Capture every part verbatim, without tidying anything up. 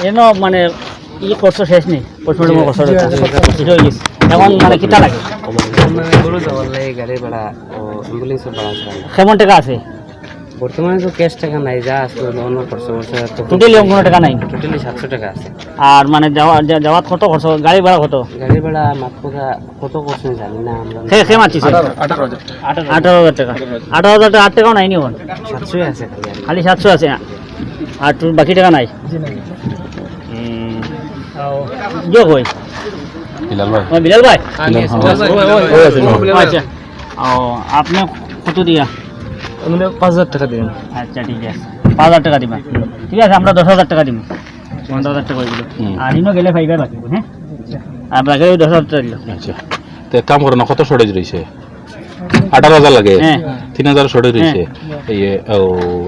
এনো মানে ই খরচ শেষ নেই, পঁচিশ মিনিট খরচ জি, জি, জি। অখন মানে কিতা লাগে? মানে গরু যাওয়ার লাগে গাড়ি ভাড়া, ও অ্যাম্বুলেন্সের ভাড়া আছে। কেমন টাকা আছে? বর্তমানে তো ক্যাশ টাকা নাই, যা আছে অন্য খরচ খরচ। টোটালি কোনো টাকা নাই? টোটালি সাতশো টাকা আছে। আর মানে যাওয়া, যা-, যাওয়াত কত খরচ? গাড়ি ভাড়া কত? গাড়ি ভাড়া মাত্র কত খরচ জানি না আমরা। কে, কে মারছে? আঠারো, আঠারো হাজার। আঠারো হাজার টাকা। আঠারো হাজার টাকা, আট টাকাও নাই নি অখন? সাতশোই আছে খালি আর কি। খালি সাতশো আছে, আর তোর বাকি টাকা নাই? জি, নাই। হুম, আও, যোগ হয়। বিলাল ভাই। ও, বিলাল ভাই? বিলাল ভাই। ও, আচ্ছা। ও, আপনি কত দিয়া? মানে পাঁচ হাজার টাকা দিবেন। আচ্ছা, ঠিক আছে, পাঁচ হাজার টাকা দিবা। ঠিক আছে, আমরা দশ হাজার টাকা দিব। পনেরো হাজার টাকা অইলো। হুম। আর ইনো গেলে পাইবা বাকি, হ্যাঁ? আর বাকি ওই দশ হাজার টাকা দিল। আচ্ছা, তো এক কাম করো না, কত শর্টেজ রইছে? আঠারো হাজার লাগে? হ্যাঁ। তিন হাজার শর্টেজ রইছে। হ্যাঁ। এই, ও,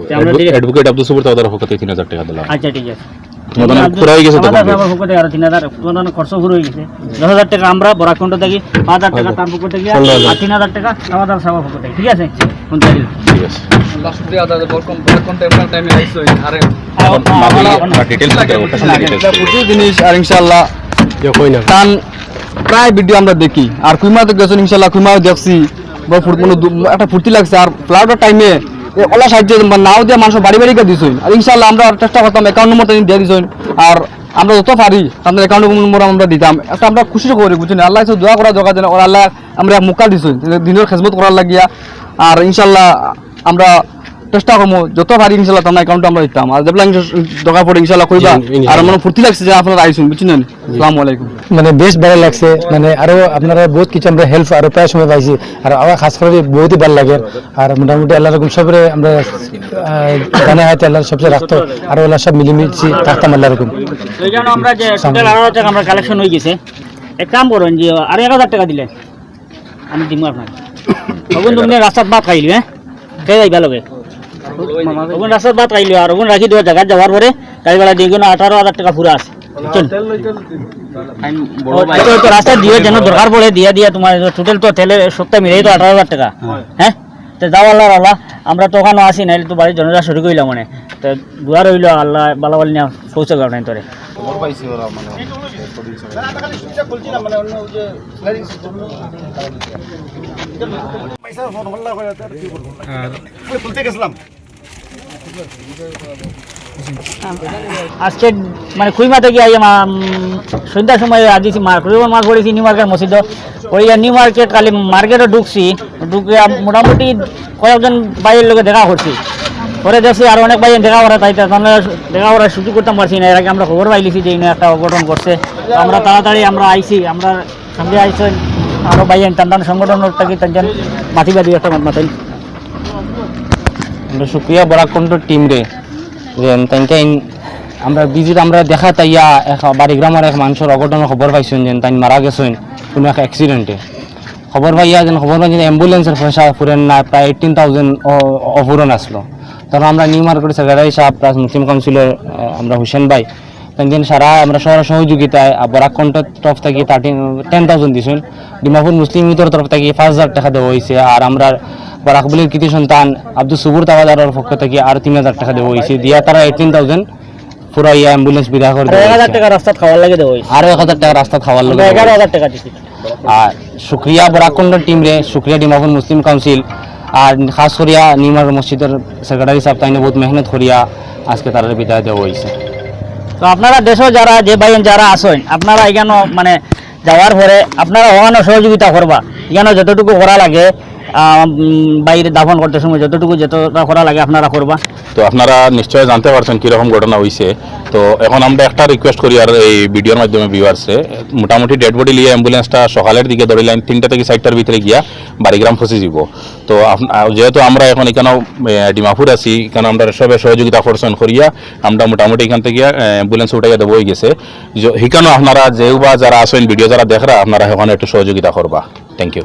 তে আমরা অ্যাডভো-, direct অ্যাডভোকেট আব্দুস সবুর তাওয়াদার পক্ষ থেকে তিন হাজার টাকা দিলাম। আচ্ছা, ঠিক আছে। তোমাদের অনেক পুরা হয়ে গেছে তো তাওয়াদার complete। সাহেবের পক্ষ থেকে আরো তিন হাজার, তোমাদের অনেক খরচ পুরো হয়ে গেছে। দশ হাজার টাকা আমরা বরাক কন্ঠ থাকি, পাঁচ হাজার টাকা তার পক্ষ থেকে, পনেরো হাজার। আর তিন হাজার টাকা তাওয়াদার সাহেবের পক্ষ থেকে, ঠিক আছে? কোন তারিখ? ঠিক আছে। আল্লাহ শুকরিয়া আদায়, বরাক কন্ঠ, বরাক কন্ঠ এমন টাইমে আইছো, আরে। আর, আর, আর, আর, আর details দিতে হবে, ওটা শুনে details দিতে হবে। প্রচুর জিনিস, আর ইনশাআল্লাহ ইয়ে কই না। তান প্রায় ভিডিও আমরা দেখি, আর কুইমাতে গেছেন ইনশাআল্লাহ, কুইমাও দেখছি, বড় ফুট-, মানে দু-, একটা ফুর্তি লাগছে। আর ফ্লাডর টাইমে এ ওলা সাহায্য বা নাও দিয়া মানুষ বাড়ি বাড়ি গিয়া দিছইন। আর ইনশাআল্লাহ আমরা চেষ্টা করতাম অ্যাকাউন্ট নম্বরটা দিয়া দিছইন। আর আমরা যত পারি তাদের অ্যাকাউন্ট নম্বর আমরা দিতাম। একটা আমরা খুশি করি, বুঝছেন? আল্লাহ কাছে দোয়া করা দরকার যেন ওরা আল্লাহ আমরা মুক্কা দিছইন দিনের খেদমত করার লাগিয়া। আর ইনশাআল্লাহ আমরা চেষ্টা করবো যত পারি ইনশাআল্লাহ তার অ্যাকাউন্ট আমরা দিতাম। আর যেগুলা ইনশা-, দরকার পড়ে ইনশাআল্লাহ কইবা। জি, ইনশাআল্লাহ। আর আমার ফুর্তি লাগছে যে আপনারা আইছইন, বুঝছেন? আসসালামু আলাইকুম। মানে বেশ ভালা লাগছে, মানে আরো আপনারা বহুত কিছু আমরা হেল্প আরো প্রায় সময় পাইছি, আর আমার খাস করে বহুতই ভালা লাগে। আর মোটামুটি আল্লাহ রকম সবরে আমরা, আহ, জানা হয় আল্লাহ সবচেয়ে রাখতো, আর ওলা সব মিলিমিশি থাকতাম আল্লাহ রকম। এই জন্য আমরা যে টোটাল আঠারো হাজার টাকা আমরা কালেকশন হয়ে গেছে, এক কাম করুন যে আরো এক হাজার টাকা দিলেন, আমি দিমু আপনার। অগুন তুমি রাস্তাত ভাত খাইলি, হ্যাঁ? কে যাইবা লগে? অগুন রাস্তাত ভাত খাইলি, আর অগুন রাখি দেওয়া জায়গা যাওয়ার পরে গাড়ি ভাড়া দিয়ে গেল আঠারো হাজার টাকা পুরা আছে। বুঝছেন? ও, আচ্ছা, তো রাস্তা দিয়ে যেন দরকার পড়ে, দিয়া দিয়া তোমার টোটাল তো তেলে সপ্তাহে মিলাই তো আঠারো হাজার টাকা। হ্যাঁ। হ্যাঁ? তো যাও আল্লাহ, আল্লাহ, আমরা তো ওখানে আসি, নাইলে তো বাড়ির জনতা শুরু করিলাম মানে। তো দোয়া রইল, আল্লাহ বালা বালা নিয়ে পৌঁছে যাবেন তোরে। খবর পাইছি ওরা মানে। আর খুলতে গেছিলাম। আজকে মানে কুইমাতে গিয়া আইয়া মা-, উম, সন্ধ্যার সময় আজি মা-, রবিবার মাছ পড়েছি নিউ মার্কেট মসজিদ। পড়িয়া নিউ মার্কেট খালি মার্কেটও ঢুকছি, ঢুকিয়া মোটামুটি কয়েকজন ভাইয়ের লগে দেখা করছি। পরে দেখছি আর অনেক ভাইয়ের দেখা করা তাই তার দেখা করার সুযোগ করতাম পারছি না। এর আগে আমরা খবর পাইলিছি যে ইনো একটা অঘটন করছে। তো আমরা তাড়াতাড়ি আমরা আইছি, আমরা সঙ্গে আইছেন আরো ভাইয়ের টান টান সংগঠন থাকি তাই মাতিবাদী একটা মাত মাতেন। আমরা শুক্রিয়া বরাক কণ্ঠ টিম রে, যে তাইনকে ইন-, আমরা ভিজিট আমরা দেখা তাইয়া এক বাড়ি গ্রামের এক মানুষের অঘটনের খবর পাইছেন যে তাইন মারা গেছেন কোনো এক অ্যাক্সিডেন্টে। খবর পাইয়া যেন খবর পাই যে অ্যাম্বুলেন্সের পয়সা ফুরেন না, প্রায় এইটিন থাউজেন্ড অ-, অফুরন আসলো। তখন আমরা নিউ মার্কেট সেক্রেটারি সাহেব প্লাস মুসলিম কাউন্সিলর, আহ, আমরা হুসেন ভাই, তাইন সারা আমরা সবার সহযোগিতায়, আহ, বরাক কণ্ঠ তরফ থাকি থার্টিন, টেন থাউজেন্ড দিছইন, ডিমাপুর মুসলিম ইউথর তরফ থাকি পাঁচ হাজার টাকা দেওয়া হইছে, আর আমরা বরাক ভ্যালির কৃতি সন্তান আব্দুস সবুর তাওয়াদারর পক্ষ থাকি আরো তিন হাজার টাকা দেওয়া হইছে, দিয়া তারা এইটিন থাউজেন্ড পুরা ইয়া অ্যাম্বুলেন্স বিদায় করে আর দেওয়া এক হাজার হইছে। টাকা রাস্তাত খাওয়ার লাগে দেওয়া হইছে। আরো এক হাজার টাকা রাস্তাত খাওয়ার আমরা লাগে দেওয়া এগারো হাজার হইছে। টাকা দিছি। আর শুক্রিয়া বরাক কণ্ঠ টিম রে, শুক্রিয়া ডিমাপুর মুসলিম কাউন্সিল, আর খাস করিয়া নিমার মসজিদর সেক্রেটারি সাহেব তাইনে বহুত মেহনত করিয়া আজকে তারারে বিদায় দেওয়া হইছে। তো আপনারা দেশো যারা, যে ভাইয়াইন যারা আছেন, আপনারা এখানো মানে যাওয়ার পরে আপনারা ওখানো সহযোগিতা করবা, এখানো যতটুকু করা লাগে, আহ, উম, বাইরে দাফন করতে সময় যতটুকু যেটা করা লাগে আপনারা করবা। তো আপনারা নিশ্চয় জানতে পারছেন কিরকম ঘটনা হইছে। তো এখন আমরা একটা রিকোয়েস্ট করি আর এই ভিডিওর মাধ্যমে ভিউয়ার্সে, মোটামুটি ডেড বডি লিয়ে অ্যাম্বুলেন্সটা সকালের দিকে ধরি লাইন তিনটা থেকে চারটার ভিতরে গিয়া বাড়িগ্রাম পৌঁছে যাব। তো আপ-, আ, যেহেতু আমরা এখন এখানে, এ, ডিমাপুর আছি, এখানে আমরা সবে সহযোগিতা করছেন করিয়া আমরা মোটামুটি এখান থেকে, এ, অ্যাম্বুলেন্স উঠাইয়া দেবো হয়ে গেছে। যে, সেখানেও আপনারা যেও বা যারা আছেন ভিডিও যারা দেখরা আপনারা সেখানে একটু সহযোগিতা করবা। Thank you.